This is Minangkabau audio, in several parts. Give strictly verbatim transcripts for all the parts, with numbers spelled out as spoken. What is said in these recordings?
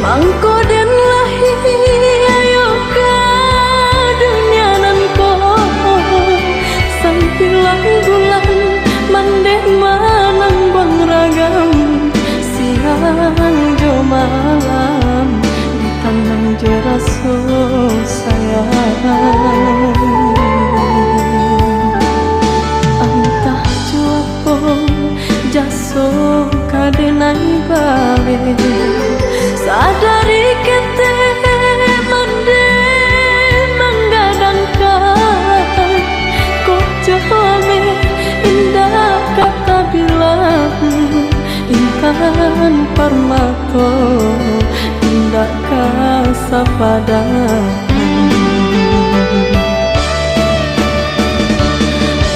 Mangko den lahia yo ka dunia nan ko, sambilan bulan mandeh manambuang ragam, siang jo malam ditanang jo raso sayang. Antah jo apo jaso ka den ai baleh, sadari ketek mandeh manggadangkan, kok jo ameh indak ka tabilang, intan parmato indak ka sapadan.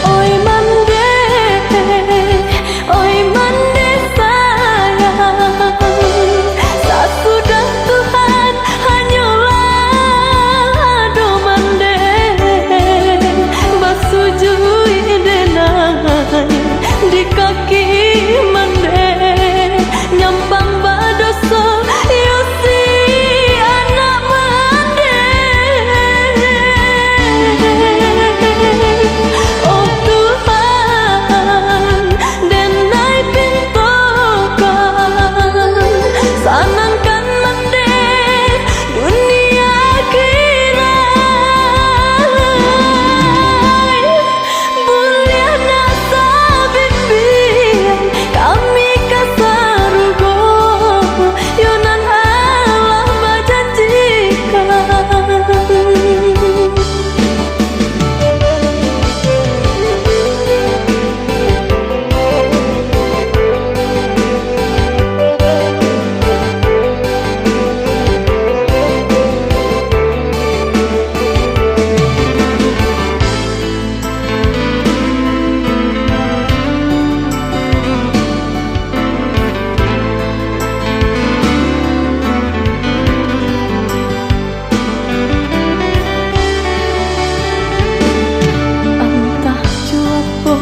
Oi mandeh, oi mandeh sayang, sasudah Tuhan hanyolah ado mandeh, basujuik denai di kaki mandeh. Nyampang badoso, iyo si anak mandeh. Oh Tuhan, den ai pintokan, sanangkan mandeh dunia akhirat. Buliah nak sabimbiang kami ka sarugo, yo nan Allah bajanjikan. Antah jo apo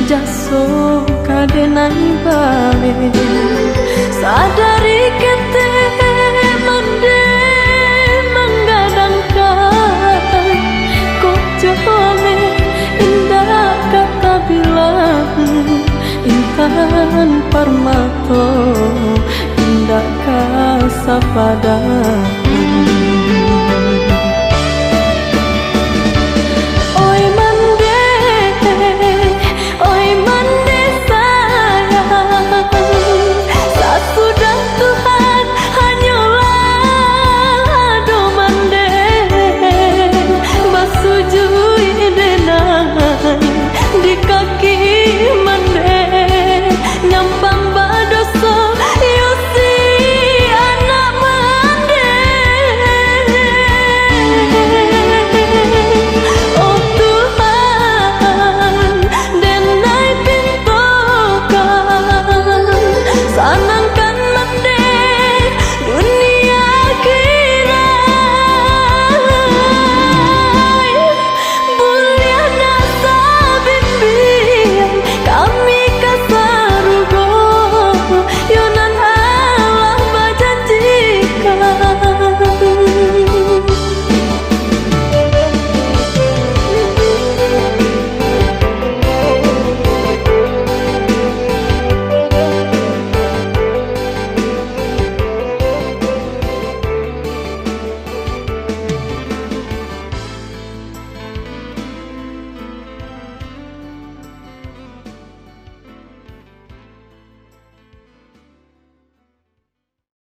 jaso ka den ai baleh, sadari ketek mandeh manggadangkan, kok jo ameh indak ka tabilang, intan parmato indak ka sapadan.